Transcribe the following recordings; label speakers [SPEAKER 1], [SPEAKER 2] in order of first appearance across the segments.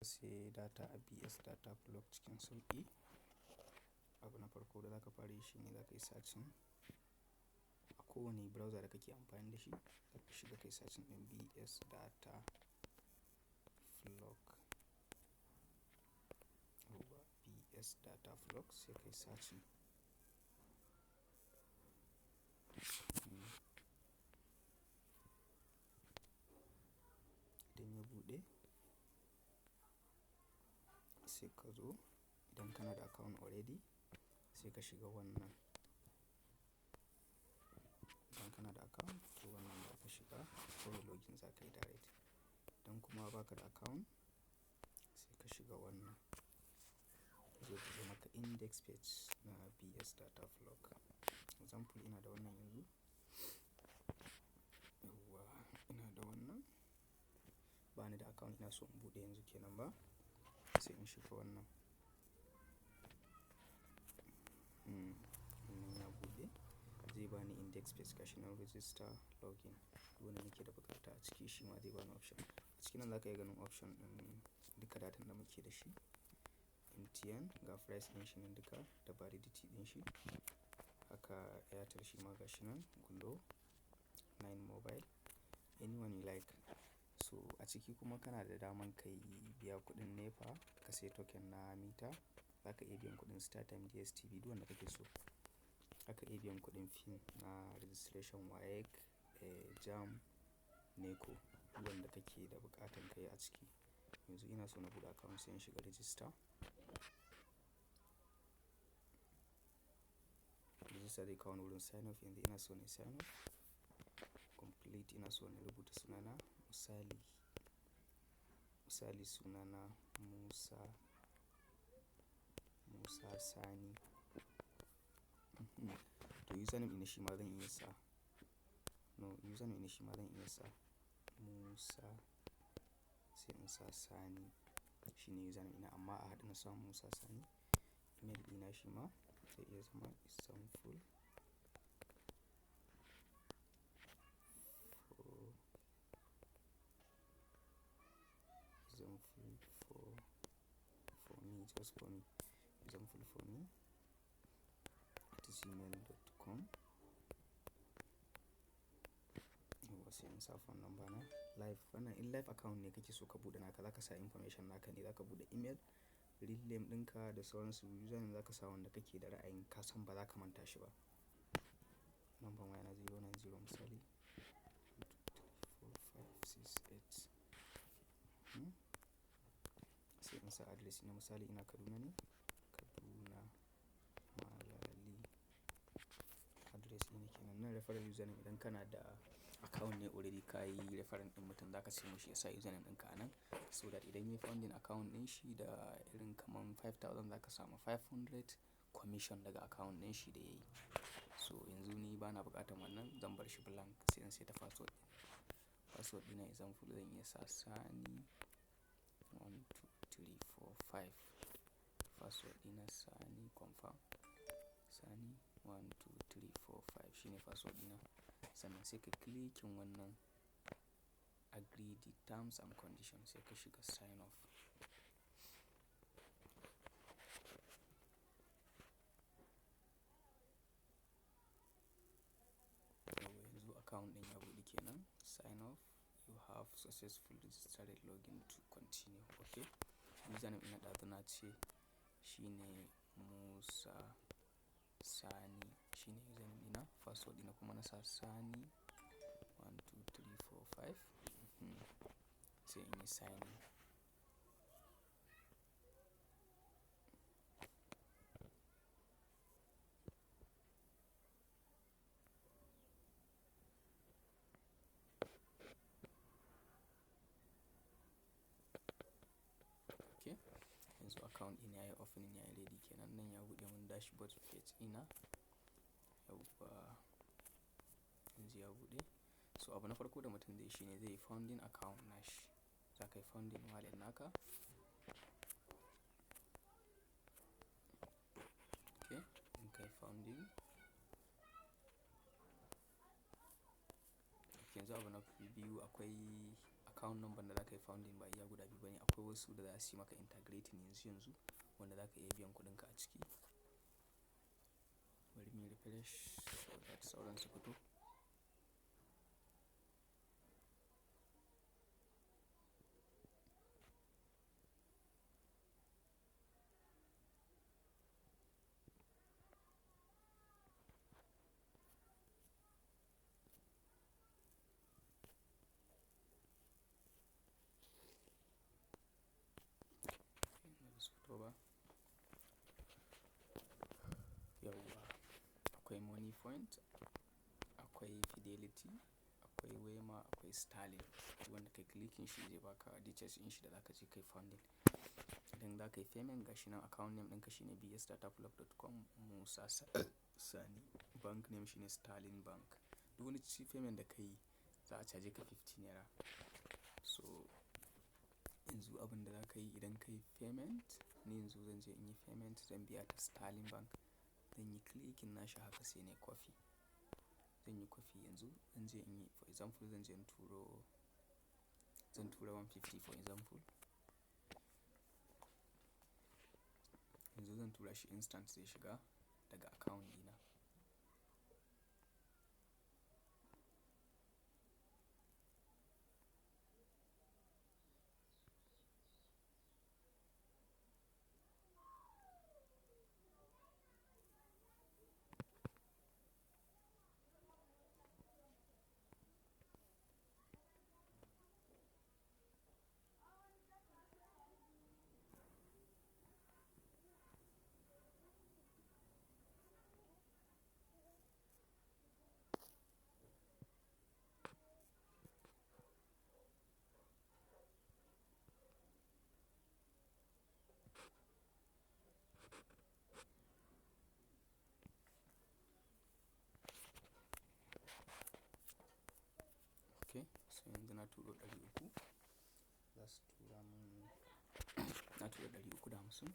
[SPEAKER 1] Sai data a BS Data Plug cikin sauƙi. Abu na farko da za ka fara yi shine za ka yi searching a kowane browser da kake amfani da shi. Za ka shiga kai searching ɗin BS Data Plug. Yauwa BS Data Plug sai kai searching. Idan ya buɗe, sai ka zo idan kana da account already sai ka shiga wannan. Idan kana da account to wannan za ka shiga kawai login za ka yi direct. Idan kuma ba ka da account sai ka shiga wannan. Zai buɗe maka index page na BS Data Plug. Example ina da wannan yanzu. Yauwa ina da wannan. Ba ni da account ina so in buɗe yanzu ke nan ba sai in shiga wannan. Wannan ya buɗe. Zai bani index page gashi nan register login. Duk wanda nake da buƙata a ciki shi ma zai bani option. A cikin nan za ka iya ganin option ɗin duka datan da muke da shi. MTN ga price ɗin shi nan duka da validity ɗin shi. Haka Airtel shi ma gashi nan Glo, 9 Mobile, anyone you like. So a ciki kuma kana da daman ka yi biya kuɗin NEPA, ka sayi token na mita, za ka iya biyan kuɗin StarTime, DSTV duk wanda kake so. Zaka iya biyan kuɗin fee na registration WAEC, JAMB, NECO duk wanda kake da buƙatan ka yi a ciki. Yanzu ina so na buɗe account sai in shiga register. Register zai kawo ni wurin sign up yanzu ina so na yi sign up. Complete ina so na rubuta sunana misali, misali sunana Musa, Musa Sani. To username ɗina shi ma zan iya sa. No username ɗina shi ma zan iya sa Musa sai in sa Sani. Shi ne username ɗina amma a haɗe na sa Musa Sani. Email ɗina shi ma zai iya zama example for, example for, for me just for me. Example for me @gmail.com. Yauwa sai in sa phone number na live. Wannan in live account ne kake so ka buɗe naka za ka sa information naka ne za ka buɗe email, real name ɗinka da sauransu. Username za ka sa wanda kake da ra'ayin ka san ba za ka manta shi ba. Number waya na 090 misali 2 3 4 5 6 8. Sai in sa address ina misali ina Kaduna ne. Kaduna Malali. Address ɗina kenan. Nan referral username idan kana da account ne already ka yi referral ɗin mutum za ka ce mashi ya sa username ɗinka a nan. So that idan yayi funding account ɗin shi da irin kamar 5,000 za ka samu 500 commission daga account ɗin shi da yayi. So yanzu ni bana buƙatan wannan zan bar shi blank sai in saita password. Password ɗina example zan iya sa Sani 1 2 3 4 5. Password ɗina Sani confirm. Sani 1 2 3 4 5 shine password ɗina. Sannan sai ka clicking wannan agree the terms and conditions sai ka shiga sign up. Yauwa yanzu account ɗin ya buɗe kenan. Sign up you have successfully registered login to continue. Okay. Username ɗina ɗazu na ce shine Musa Sani shine username ɗina. Password ɗina kuma na sa Sani 1 2 3 4 5. Sai in yi sign in. Okay. Yanzu account ɗina yayi opening yayi ready kenan. Nan ya buɗe mun dashboard page ɗina. Yauwa yanzu ya buɗe. So abu na farko da mutum zai yi shine zai yi funding account nashi. Za ka yi funding wallet naka. Okay. In ka yi funding. Okay yanzu abu na biyu akwai Account number da za ka yi funding ba iya guda biyu bane. Akwai wasu da za su yi maka integrating yanzu yanzu wanda za ka iya biyan kuɗinka a ciki. Bari muyi refresh so that sauran su fito. Basu fito ba. Yauwa akwai Moniepoint, akwai Fidelity, akwai Wema, akwai Sterling. Duk wanda kai clicking shi zai baka details din shi da za ka je kai funding. Idan za ka yi payment gashi nan account name ɗinka shine bsdataplug.com Musa Sani. Bank name shine Sterling Bank. Duk wani payment da ka yi za a caje ka 50 naira. So yanzu abin da za ka yi idan ka yi payment, ni yanzu zan je in yi payment zan biya ta Sterling Bank. Zan yi clicking nashi haka sai nayi copy. Zan yi copy yanzu zan je in yi, for example zan je in turo, zan tura 150 for example. Yanzu zan tura shi instant zai shiga daga account ɗina. Okay, so yanzu na turo 300. Za su tura mun, na tura 350.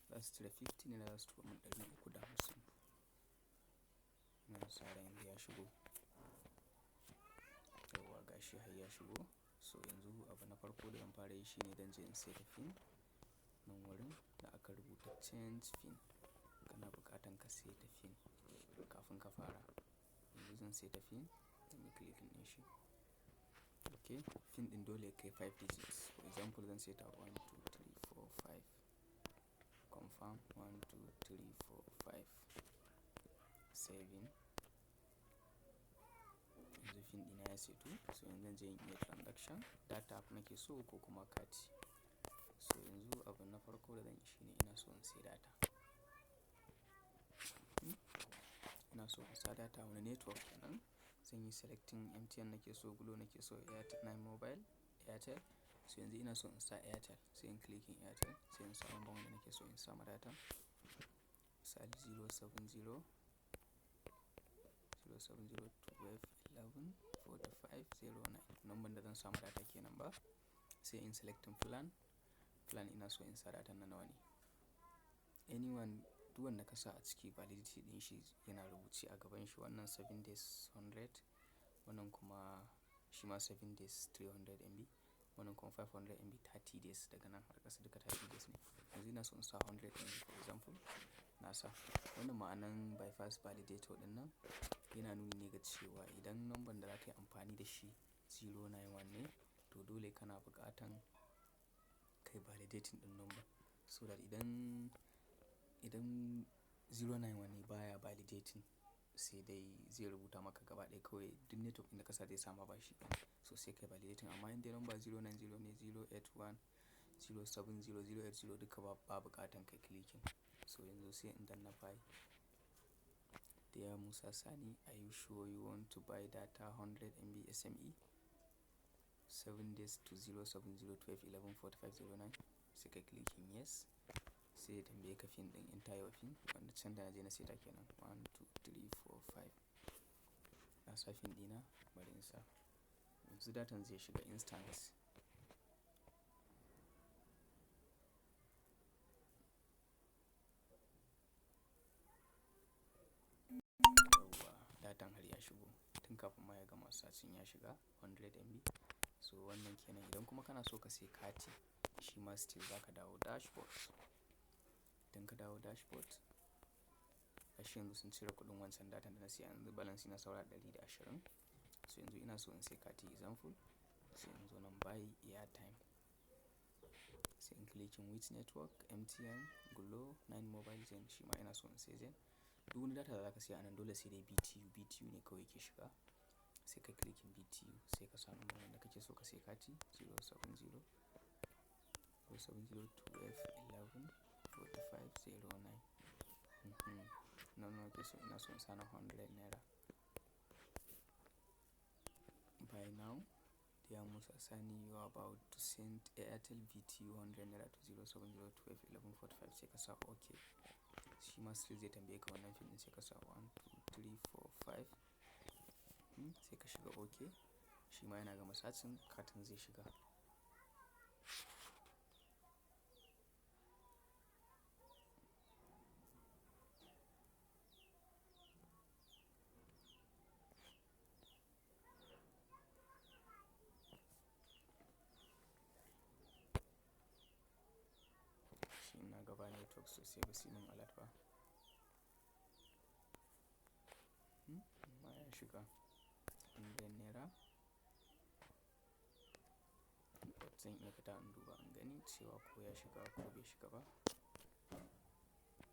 [SPEAKER 1] Za su cire 50 naira za su turo mun 350. Ina sa ran yanzu ya shigo. Yauwa gashi har ya shigo. So yanzu abu na farko da zan fara yi shine zan je in saita pin. Nan wurin da aka rubuta change pin. Kana buƙatan ka saita pin kafin ka fara. Yanzu zan saita pin, zan yi clicking din shi. Okay, pin ɗin dole ya kai 5 digits. For example zan saita 1, 2, 3, 4, 5. Confirm 1, 2, 3, 4, 5, 7. Yanzu pin ɗina ya saitu. So yanzu zan je in yi transaction. Data nake so ko kuma kati. So yanzu abu na farko da zan yi shine ina so in sayi data. Ina so in sa data wani network kenan. Zan yi selecting MTN nake so, Glo nake so, Airtel, 9 Mobile, Airtel. So yanzu ina so in sa Airtel. Sai in clicking Airtel. Sai in sa number wanda nake so in sa ma data. Misali 070, 070 12 11 45 09. Number da zan sa ma data kenan ba. Sai in selecting plan. Plan ina so in sa data na nawa ne. Anyone, duk wanda ka sa a ciki validity ɗin shi yana rubuce a gaban shi. Wannan 7 days 100, wannan kuma shi ma 7 days 300 MB, wannan kuma 500 MB 30 days daga nan har ƙasa duka 30 days ne. Yanzu ina so in sa 100 MB for example. Na sa. Wannan ma'anan bypass validator ɗin nan yana nuni ne ga cewa idan number da za ka yi amfani da shi 091 ne, to dole kana buƙatan kai validating ɗin number. So that idan 091 ne baya validating sai dai zai rubuta maka gaba ɗaya kawai duk network ɗin da ka sa zai sama bashi. So sai kai validating amma in dai number 090 ne 081, 070, 080 duka ba buƙatan kai clicking. So yanzu sai in danna buy. Dear Musa Sani, are you sure you want to buy data 100 MB SME? 7 days to 070 12 11 45 09. Sai kai clicking yes. Sai ya tambaye ka pin ɗin, enter your pin. Wanda can da na je na saita kenan 1, 2, 3, 4, 5. Na sa pin ɗina bari in sa. Yanzu datan zai shiga instant. Yauwa datan har ya shigo. Tun kafin ma ya gama searching ya shiga 100 MB. So wannan kenan. Idan kuma kana so ka sayi kati, shi ma still za ka dawo dashboard. Idan ka dawo dashboard, gashi yanzu sun cire kuɗin wancan datan da na siya, yanzu balance ina saura 120. So yanzu ina so in sayi kati, example, sai in zo nan buy airtime. Sai in clicking which network, MTN, Glo, 9 Mobile, Zain. Shi ma ina so in sayi Zain. Duk wani data da za ka siya anan dole sai dai VTU, VTU ne kawai yake shiga. Sai ka clicking VTU, sai ka sa number da kake so ka sayi kati 070 070 12 11 45 09. Nawa nake so? Ina so in sa na 100 naira. Buy now. Dear Musa Sani, you are about to send Airtel VTU 100 naira to 070 12 11 45, sai ka sa okay. Shi ma still zai tambaye ka wannan field ɗin, sai ka sa 1 2 3 4 5. Sai ka shiga okay. Shi ma yana gama searching, katin zai shiga. Shi ina ga ba network sosai, ba suyi min alert ba. Amma ya shiga 100 naira. Zan iya fita in duba in gani cewa ko ya shiga ko bai shiga ba.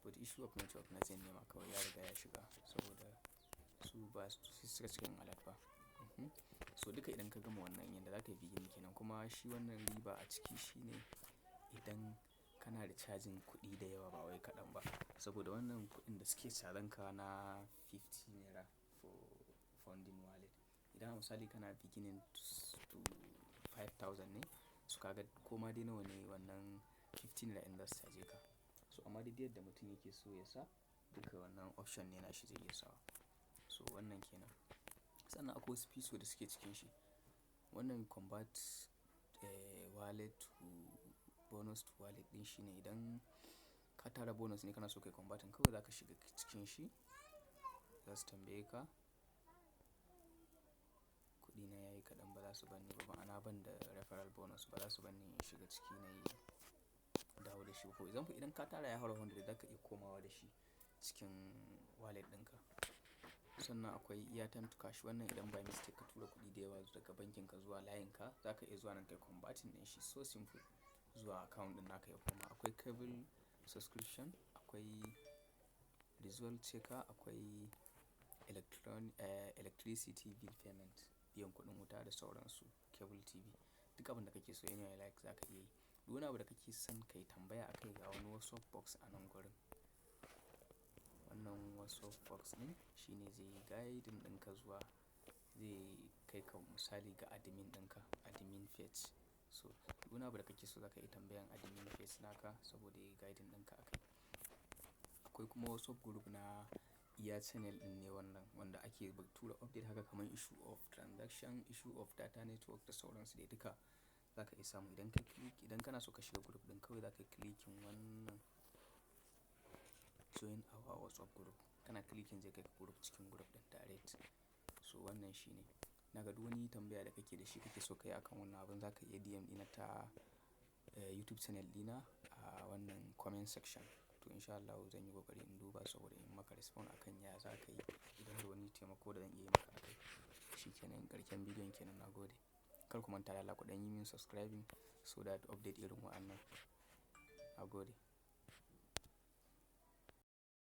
[SPEAKER 1] But issue of network na Zain nema kawai ya riga ya shiga saboda su ba su cika cika yin alert ba. So duka idan ka gama wannan, yanda za ka yi beginning kenan, kuma shi wannan riba a ciki shine idan kana da cajin kuɗi da yawa, ba wai kaɗan ba. Saboda wannan kuɗin da suke cajan ka na 50 naira for funding wallet. Idan a misali kana beginning to 5,000 ne, so ka ga koma dai nawa ne wannan 50 naira in za su caje ka. So amma dai yadda mutum yake so ya sa, duka wannan option ne nashi zai iya sawa. So wannan kenan. Sannan akwai wasu feature da suke cikin shi. Wannan convert wallet to bonus to wallet ɗin shine idan ka tara bonus ne kana so ka yi converting, kawai za ka shiga cikin shi, za su tambaye ka. Kuɗina yayi kaɗan, ba za su bani ba, ma'ana ban da referral bonus, ba za su bani in shiga ciki na yi dawo da shi ba. For example, idan ka tara ya haura 100, za ka iya komawa da shi cikin wallet ɗinka. Sannan akwai airtime to cash. Wannan idan by mistake ka tura kuɗi da yawa daga bankin ka zuwa layin ka, za ka iya zuwa nan kai converting ɗin shi so simple zuwa account ɗin naka ya koma. Akwai cable subscription, akwai result checker, akwai electricity bill payment, biyan kuɗin wuta da sauransu, cable TV. Duk abin da kake so anyway like za ka iya yi. Duk wani abu da kake son ka yi tambaya akai, ga wani WhatsApp box a nan gurin. Wannan WhatsApp box ɗin shine zai yi guiding ɗinka zuwa, zai kai ka misali ga admin ɗinka, admin page. So duk wani abu da kake so za ka iya tambayan admin page naka saboda yayi guiding ɗinka akai. Akwai kuma WhatsApp group na iya channel ɗin ne wannan, wanda ake tura update haka kamar issue of transaction, issue of data network da sauransu dai duka za ka iya samu. Idan ka click, idan kana so ka shiga group ɗin, kawai za ka yi clicking wannan join our WhatsApp group. Kana clicking zai kai ka group, cikin group ɗin direct. So wannan shine. Naga duk wani tambaya da kake da shi kake so ka yi akan wannan abun, za ka iya DM ɗina ta YouTube channel ɗina a wannan comment section. To in sha Allahu zan yi ƙoƙari in duba saboda in maka respond akan ya za ka yi idan da wani taimako da zan iya yi maka akai. Shi kenan, ƙarshen bidiyon kenan, na gode. Kar ku manta da Allah ku ɗan yi min subscribing so that update irin wa'annan. Na gode.